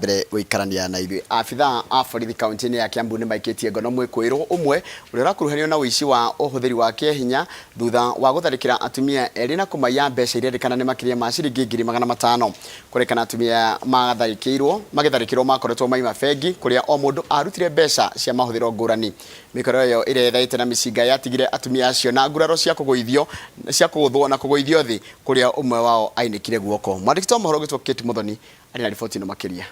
Mbere gũikarania na ithuĩ. Abithaa a borithi kaunti-inĩ ya Kiambu nĩ maikĩtie ngono mwĩkũĩrwo ũmwe ũrĩa ũrakuruhanio na ũici wa ũhũthĩri wa kĩahinya thutha wa gũtharĩkĩra atumia erĩ na kũmaiya mbeca irerĩkana nĩ makĩria ma ciringi 500,000. Kũrerĩkana atumia aya matharĩkĩirwo magĩtharĩkĩrwo makoretwo maima bengi kũrĩa o mũndũ arutire mbeca cia mahũthĩro ngũrani. Mĩkora ĩyo ĩrĩa ĩthaĩte na mĩcinga yatigire atumia acio na nguraro cia kũgũithio cia kũgũthwo na kũgũithio thĩ kũrĩa ũmwe wao ainĩkire guoko. Mwandĩki wa mohoro ũgwĩtwo Kate Muthoni Arĩ na riboti ĩno makĩria.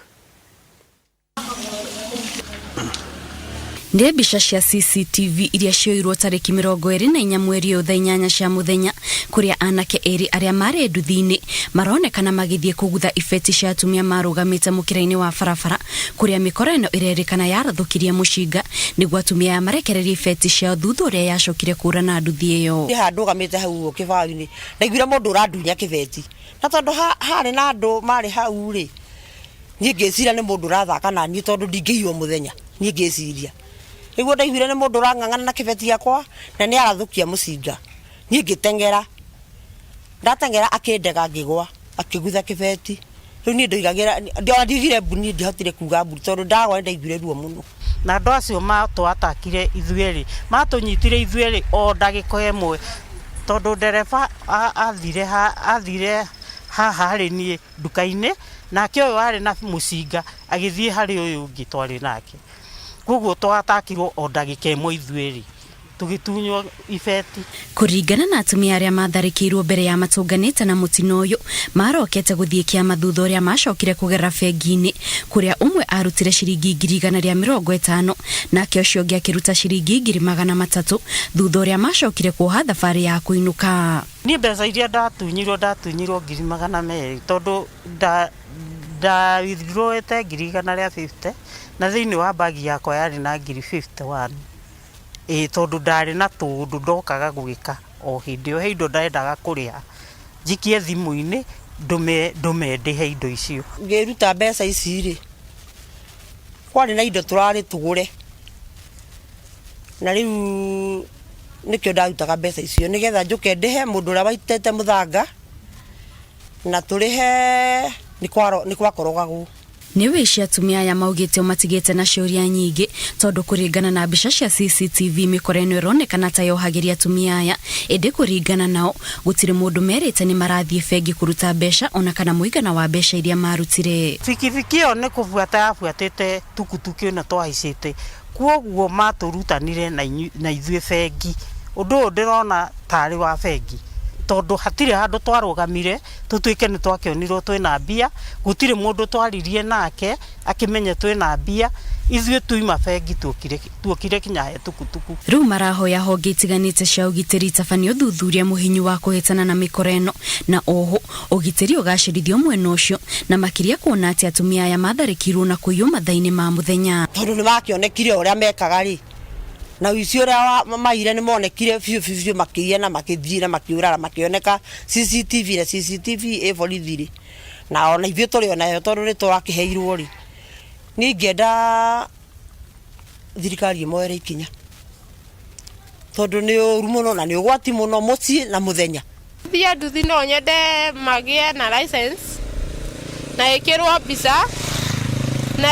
Nĩ mbica cia CCTV iria cioirwo tarĩki 24 mweri ũyũ thaa 8 cia mũthenya kũrĩa anake erĩ arĩa marĩ nduthi-inĩ maronekana magĩthiĩ kũgutha ibeti cia atumia marũgamĩte mũkĩra-inĩ wa barabara kũrĩa mĩkora ĩno ĩrerĩkana yarathũkirie mũcinga nĩguo atumia aya marekererie ibeti ciao thutha ũrĩa yacokire kũra na nduthi ĩyo. Niĩ haha ndũgamĩte hau ũguo kĩbaũ-inĩ ndaiguire mũndũ ũrandunya kĩbeti Na tondũ harĩ na andũ marĩ hau rĩ, niĩ ngĩciria nĩ mũndũ ũrathaka na niĩ tondũ ndingĩiywo mũthenya, niĩ ngĩciria. Nĩguo ndaiguire nĩ mũndũ ũrang'ang'ana na kĩbeti gĩakwa na nĩ arathũkia mũcinga, niĩ ngĩteng'era. Ndateng'era akĩndega ngĩgwa, akĩgutha kĩbeti. Rĩu niĩ ndoigagĩra, ona ndiugire mbu niĩ ndiahotire kuga mbu tondũ ndagwa nĩ ndaiguire ruo mũno. Na andũ acio matũatakire ithuerĩ, matũnyitire ithuerĩ o ndagĩka ĩmwe, tondũ ndereba athire athire haha harĩ niĩ nduka-inĩ, nake ũyũ warĩ na mũcinga agĩthiĩ harĩ ũyũ ũngĩ twarĩ nake. Koguo twatakirwo o ndagĩka ĩmwe ithuerĩ. Tũgĩtunywo ibeti. Kũringana na atumia arĩa matharĩkĩirwo mbere ya matũnganĩte na mũtino ũyũ, marokete gũthiĩ kĩama thutha ũrĩa macokire kũgerera bengi-inĩ kũrĩa ũmwe arutire ciringi 150,000 nake ũcio ũngĩ akĩruta ciringi 300,000 thutha ũrĩa macokire kuoha thabarĩ ya kũinũka. Niĩ mbeca iria ndatunyirwo ndatunyirwo 200,000 tondũ nda nda withdrawĩte 150,000 na thĩinĩ wa bag yakwa yarĩ na 51,000. Ĩĩ tondũ ndarĩ na tũũndũ ndokaga gwĩka o hĩndĩ ĩyo, he indo ndendaga kũrĩha, njikie thimũ-inĩ ndũme ndũme ndĩhe indo icio. Ngĩruta mbeca ici rĩ, kwarĩ na indo tũrarĩ tũgũre, na rĩu nĩkĩo ndarutaga mbeca icio nĩgetha njũke ndĩhe mũndũ ũrĩa waitĩte mũthanga, na tũrĩhe nĩ gwakorogagwo. Nĩ wĩici atumia aya maugĩte ũmatigĩte na ciũria nyingĩ tondũ kũringana na mbica cia CCTV mĩkora ĩno ĩronekana ta yohagĩria atumia aya ĩndĩ kũringana nao gũtirĩ mũndũ merĩte nĩ marathiĩ bengi kũruta mbeca ona kana mũigana wa mbeca iria marutire. Bikibiki ĩyo nĩ kũbuata yabuatĩte tukutuku ĩno twahaicĩte kwoguo matũrutanire na ithuĩ bengi. Ũndũ ũyũ ndĩrona tarĩ wa bengi tondũ hatirĩ handũ twarũgamire tũtuĩke nĩ twakĩonirwo twĩna mbia, gũtirĩ mũndũ twaririe nake akĩmenye twĩna mbia, ithuĩ twauma bengi tuokire kinya he tukutuku. Rĩu marahoya honge itiganĩte cia ũgitĩri itabanie ũthuthuria mũhinyu wa kũhĩtana na mĩkora ĩno na oho ũgitĩri ũgacĩrithio mwena ũcio na makĩria kuona atĩ atumia aya matharĩkĩirwo na kũiywo mathaa-inĩ ma mũthenya. Tondũ nĩ makĩonekire ũrĩa mekaga rĩ, na ũici ũrĩa maiyire nĩ monekire biũ biũ biũ makĩiya na makĩthiĩ na makĩũra na makĩoneka CCTV na CCTV ĩ borithi rĩ, na ona ithuĩ tũrĩ o nayo tondũ nĩ twakĩheirwo rĩ, niĩ ingĩenda thirikari ĩmoere ikinya tondũ nĩ ũru mũno na nĩ ũgwati mũno mũciĩ na mũthenya. Thiĩ nduthi no nyende magĩe na license na ĩkĩrwo mbica na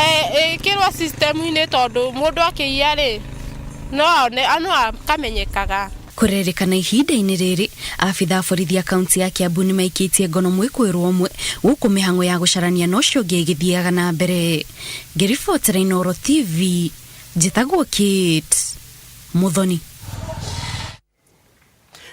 ĩkĩrwo system-inĩ tondũ mũndũ akĩiya rĩ no one no akamenyekaga. Kũrerĩkana ihinda-inĩ rĩrĩ, abithaa a borithi a kaunti ya Kiambu nĩmaikĩtie ngono mwĩkũĩrwo ũmwe gũkũ mĩhang'o ya gũcarania na ũcio ũngĩ ĩgĩthiaga na mbere. Ngĩribotera Inooro TV, njĩtagwo Kate Muthoni.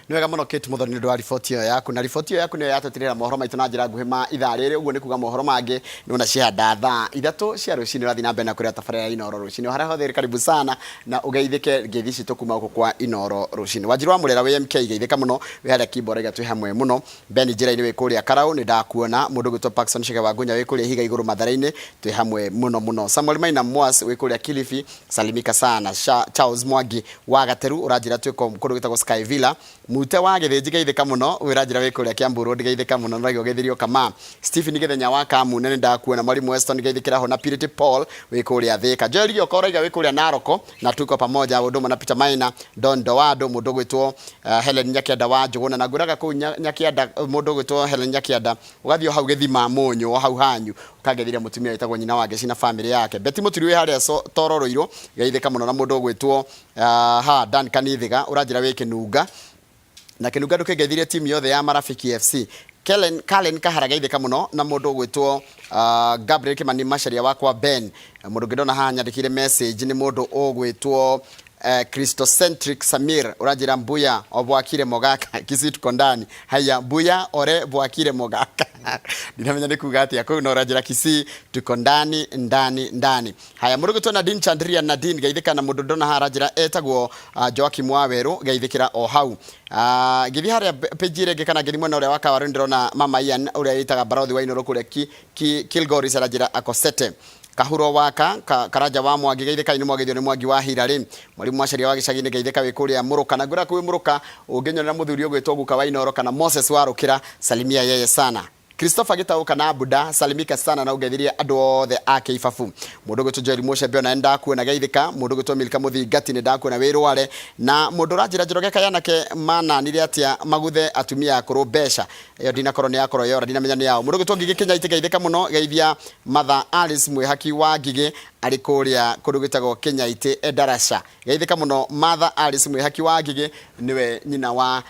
Nĩ wega mũno Kate Muthoni nĩ ũndũ wa riboti ĩyo yaku na riboti ĩyo yaku nĩyo yatũtirĩra mohoro maitũ na njĩra nguhĩ ma ithaa rĩrĩ ũguo nĩ kuga mohoro mangĩ nĩ wona ciahanda thaa 3 cia rũcinĩ ũrathiĩ na mbere na kũrĩa tabarĩra ya Inooro rũcinĩ o harĩa hothe ũrĩ karibu sana na ũgeithĩke ngeithi citũ kuma gũkũ kwa Inooro rũcinĩ Wanjiru wa Mũrera wĩ MK geithĩka mũno wĩ harĩa Kimbo raiga twĩ hamwe mũno Ben njĩra-inĩ wĩ kũrĩa Karau nĩ ndakuona mũndũ ũgwĩtwo Parkson Chege wa Ngunya wĩ kũrĩa Ihiga Igũrũ Mathare-inĩ twĩ hamwe mũno mũno Samuel Maina Mwas wĩ kũrĩa Kilifi salimika sana Sha, Charles Mwangi wa Gateru ũranjĩra twĩ kũndũ gwĩtagwo Sky Villa. Mute wa Gĩthĩnji geithĩka mũno, wĩra njĩra wĩ kũrĩa Kiambu Road geithĩka mũno, nĩũraigua ũgeithirio Kama. Stephen Gĩthenya wa Kamune nĩndakuona, Mwalimu Weston geithĩkĩra ho na Purity Paul wĩ kũrĩa Thĩka. Joel Gĩoko ũraiga wĩ kũrĩa Naroko na tuko pamoja, ũndũ ũmwe na Peter Maina, Don Dowado, mũndũ ũgwĩtwo Helen Nyakĩanda wa Njũgũna, na ngwĩraga kũu Nyakĩanda, mũndũ ũgwĩtwo Helen Nyakĩanda, ũgathiĩ o hau gĩthima mũnyũ o hau hanyu, ũkangeithĩria mũtumia wĩtagwo nyina wa Ngeci na famĩlĩ yake. Betty Mũturi wĩ harĩa Toro Rũirũ, geithĩka mũno na mũndũ ũgwĩtwo ha Dan Kanithiga ũranjĩra wĩ Kĩnunga na Kĩnunga ndũkĩngeithirie timu yothe ya Marafiki FC. Kellen, Kalen Kahara geithĩka mũno na mũndũ ũgwĩtwo Gabriel Kimani Macharia wakwa Ben. Mũndũ ũngĩ ndona haha nyandĩkĩire message nĩ mũndũ ũgwĩtwo Christocentric Samir ũranjĩra mbuya obwakire mogaka Kisii tuko ndani haya mbuya ore bwakire mogaka ndinamenya nĩ kuga atĩa kũu no ũranjĩra Kisii tuko ndani ndani ndani. Haya mũndũ ũgwĩtwo Nadine Chandria Nadine geithĩka na mũndũ ndona haha aranjĩra etagwo Joakim Wawerũ geithĩkĩra o hau. Ngĩthiĩ harĩa page ĩrĩa ĩngĩ kana ngĩthiĩ mwena ũrĩa wa Kawarũ nĩndĩrona Mama Ian ũrĩa wĩtaga Barothi wa Inooro kũrĩa Kilgoris aranjĩra akosete. Kahuro waka Karanja wa Mwangi geithĩkai nĩ mwageithio nĩ Mwangi wa Hirarĩ. Mwalimu Macharia wa gĩcagi-inĩ geithĩka wĩ kũrĩa Mũrũka na ngwĩra kũu wĩ Mũrũka ũngĩnyonera mũthuri ũgwĩtwo Guka wa Inooro kana Moses wa Rũkĩra salimia yeye sana. Christopher Gĩtaũ kana Buda salimika sana na ũngeithirie andũ othe a Kĩibabu. Mũndũ ũgwĩtwo Joel Mũcembe ona nĩndakuona geithĩka. Mũndũ ũgwĩtwo Milka Mũthingati nĩndakuona wĩ Rware. Na mũndũ ũranjĩra Njoroge kaĩ anake mananire atĩa maguthe atumia akũrũ mbeca. Ĩyo ndinakorwo nĩ yakorwo yora ndinamenya nĩ yaũ. Mũndũ ũgwĩtwo Ngigĩ Kĩnyaitĩ geithĩka mũno geithia Mother Alice Mwĩhaki wa Ngigĩ arĩ kũrĩa kũndũ gwĩtagwo Kĩnyaitĩ Endaraca. Geithĩka mũno Martha Alice Mwĩhaki wa Ngigĩ nĩwe nyina wa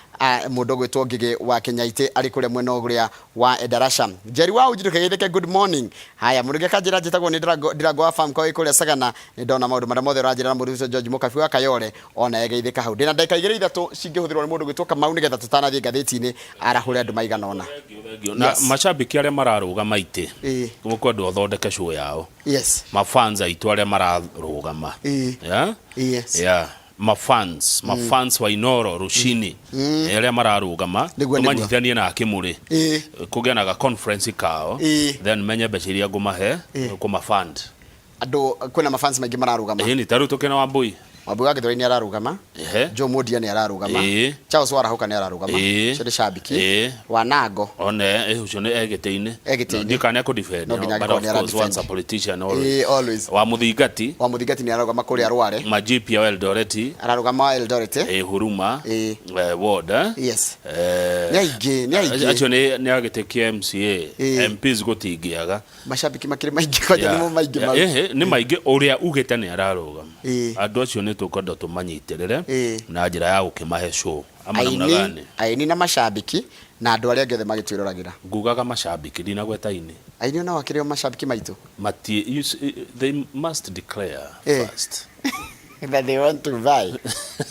mũndũ ũgwĩtwo Ngigĩ wa Kĩnyaitĩ arĩ kũrĩa mwena ũrĩa wa Endarasha. Njeri wa Uji ndũkegeithĩke good morning. Haya mũndũ ũngĩ akanjĩra njĩtagwo nĩ Ndirango wa farm kwa wĩ kũrĩa Sagana nĩ ndona maũndũ marĩa mothe ũranjĩra na mũndũ ũcio George Mũkabi wa Kayore ona egeithĩka hau. Ndĩna ndagĩka igĩrĩ ithatũ cingĩhũthĩrwo nĩ mũndũ ũgwĩtwo Kamau nĩgetha tũtanathiĩ ngathĩti-inĩ arahũre andũ maigana ũna. Na macambĩki arĩa mararũgama itĩ mũkwendwo ũthondeke show yao. Yes. Mafans aitũ arĩa mararũgama. Yeah? Yes. Yeah. Mafans, mafans wa Inooro Rushini arĩa mararũgama Nĩguo, nĩguo. tũmanyitithanie na Akĩmũrĩ Ĩĩ. kũgĩa na ga conference kao Ĩĩ. then menye mbeca iria ngũmahe kũma fund. Andũ kwĩna mafans maingĩ mararũgama. Ĩni ta rĩu tũkĩna Wambui. Wambui wa Gĩthweri nĩ ararũgama. Ehe. Joe Mudia nĩ ararũgama. Ĩĩ. Charles Warahũka nĩ ararũgama. Ĩĩ. Ũcio nĩ shabiki. Ĩĩ. Wanango. One ũcio nĩ egĩtĩ-inĩ. Egĩtĩ-inĩ. Ndiũĩ kana nĩ ekũ-defend, No nginya but angĩkorwo of nĩ course ara-defend. once a politician always. Ĩĩ, always. Wa Mũthingati. Wa Mũthingati nĩ ararũgama kũrĩa Rware. Majipia wa Eldoret. Ararũgama Eldoret. Ĩĩ, Huruma. Ĩĩ. Ward. Eh? Yes. Nĩ aingĩ, nĩ aingĩ. Acio nĩ a gĩtĩ kĩa MCA. Ĩĩ. MPs gũtingĩaga. Macambĩki makĩrĩ maingĩ kwanja Yeah. nĩmo maingĩ Yeah, mau. ĩhĩ, nĩ maingĩ ũrĩa ugĩte nĩ ararũgama Ĩĩ. Andũ acio nĩ tũkwenda tũmanyitĩrĩre Ĩĩ. na njĩra ya gũkĩmahe show ama namna Aini, gani? aini na macambĩki na andũ arĩa angĩ othe magĩtwĩroragĩra. Ngugaga macambĩki ndinagweta aini. Aini onao akĩrĩ o macambĩki maitũ. Mati, you, they must declare Ĩĩ. first. That they want to buy.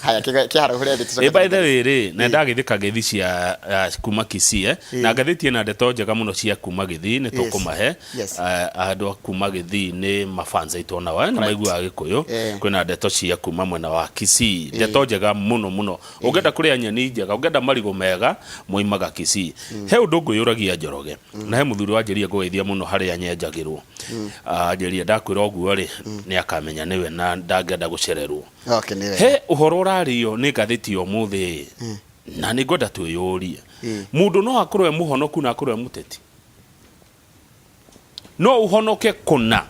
Haya kĩharũhũre thĩ tũcoke Ĩ by the tũcoke. way rĩ na ndagĩthĩka ngeithi cia kuma Kisii eh? Na ngathĩti ĩna ndeto njega mũno cia kuma Gĩthii nĩ tũkũmahe. Yes. Andũ a kuma Gĩthii nĩ mafans aitũ onao eh? Nĩ maiguaga Gĩkũyũ. Kwĩna ndeto cia kuma mwena wa Kisii ndeto njega mũno mũno ũngĩenda kũrĩa nyeni njega ũngĩenda marigũ mega moimaga Kisii. He ũndũ ngwĩyũragia Njoroge na he mũthuri wanjĩria ngũgeithia mũno harĩa nyenjagĩrwo. Anjĩria ndakwĩra ũguo rĩ nĩ akamenya nĩwe na ndangĩenda gũcererwo. Okay, nĩ wega. He ũhoro ũrario nĩ ngathĩti ya ũmũthĩ na nĩ ngwenda twĩyũrie mũndũ no akorwo e mũhonoku na akorwo e mũteti no ũhonoke kũna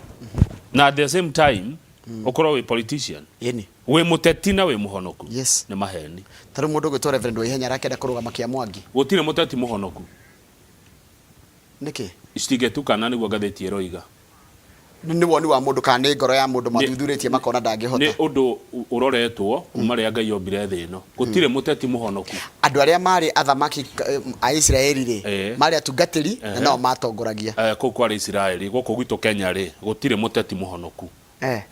na at the same time ũkorwo wĩ politician Ĩni. wĩ mũteti na wĩ mũhonoku. Yes. Nĩ maheni. Ta rĩu mũndũ ũgwĩtwo Reverend Waihenya arakĩenda kũrũgama kĩa Mwangi. Gũtirĩ mũteti mũhonoku. Nĩkĩ? Citingĩtukana nĩguo ngathĩti ĩroiga. Nĩ woni wa mũndũ kana nĩ ngoro ya mũndũ mathuthurĩtie makona ndangĩhota? Nĩ ũndũ ũroretwo kuma rĩrĩa Ngai ombire thĩ ĩno. Gũtirĩ mũteti mũhonoku. Andũ arĩa maarĩ athamaki a Isiraeli rĩ, maarĩ atungatĩri na no matongoragia. Kũu kwarĩ Isiraeli, gũkũ gwitũ Kenya rĩ, gũtirĩ mũteti mũhonoku.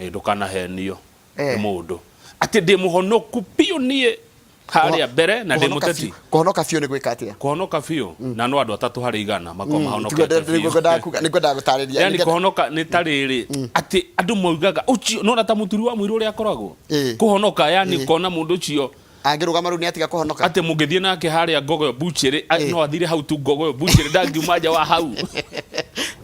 Ndũkanahenio nĩ mũndũ. Atĩ ndĩ mũhonoku biũ niĩ harĩa mbere na ndĩ mũteti. Kũhonoka biũ nĩ gwĩka atĩa? Kũhonoka biũ na no andũ 3 harĩ 100 makorwo mahonokete biũ. Nĩngwendaga gũtarĩria. Yani kũhonoka nĩ ta rĩrĩ atĩ andũ moigaga ũcio nona ta mũturi wa mũirũ ũrĩa akoragwo kũhonoka yani kona mũndũ ũcio Angĩrũgama rĩu nĩ atiga kũhonoka. Atĩ mũngĩthiĩ nake harĩa Ngogoyo buchĩrĩ no athire hau tu Ngogoyo buchĩrĩ ndangiuma nja wa hau.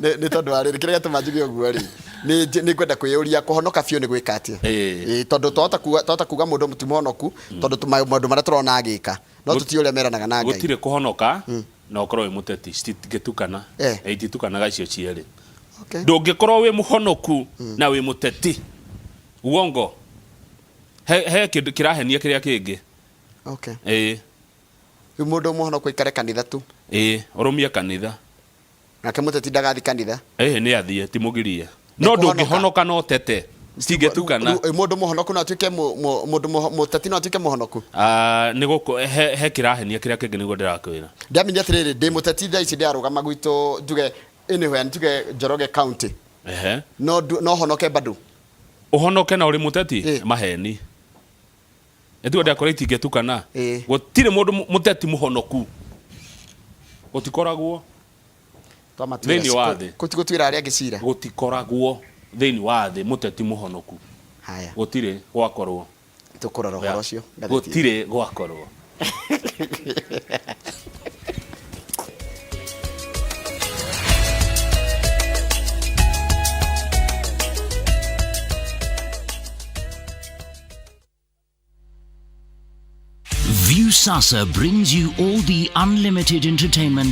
Nĩ tondũ wa rĩrĩ kĩrĩa gĩatũma njuge ũguo rĩ Nĩ ngwenda kwĩyũria kũhonoka biũ nĩ gwĩka atĩa. Ĩĩ. Ĩĩ, tondũ twahota kuga mũndũ ti mũhonoku tondũ maũndũ marĩa tũrona agĩka no tũtiũĩ ũrĩa meranaga na Ngai. Gũtirĩ kũhonoka na ũkorwo wĩ mũteti, citingĩtukana. Ititukanaga icio cierĩ. Ndũngĩkorwo wĩ mũhonoku na wĩ mũteti, uongo. He kĩndũ kĩrahenia kĩrĩa kĩngĩ. Ĩĩ. Rĩu mũndũ mũhonoku aikare kanitha tu? Ĩĩ, ũrũmie kanitha. Nake mũteti ndagathi kanitha? Ĩĩ, nĩ athiĩ, ti mũgirie, no Nĩkũhonoka. Ndũngĩhonoka no tete, citingĩtukana. Rĩu, mũndũ mũhonoku no atuĩke mũndũ mũteti no atuĩke mũhonoku? Ah, nĩ gũkũ he kĩrahenia kĩrĩa kĩngĩ, nĩguo ndĩrakwĩra. Ndĩramenya atĩrĩrĩ, ndĩ mũteti thaa ici, ndĩrarũgama gwitũ, njuge anywhere, njuge Njoroge County, no honoke bado? Ũhonoke na ũrĩ mũteti? Ĩĩ. Maheni ĩtuo ndĩrakora itingĩtukana. Gũtirĩ mũndũ mũteti mũhonoku, gũtikoragwo. Twamatuĩra Thĩinĩ wa thĩ. Gũtigũtuĩra arĩa angĩ cira. Gũtikoragwo thĩinĩ wa thĩ mũteti mũhonoku. Haya. Gũtirĩ gwakorwo. Tũkũrora ũhoro ũcio ngathĩti-inĩ. Gũtirĩ gwakorwo. Viusasa brings you all the unlimited entertainment.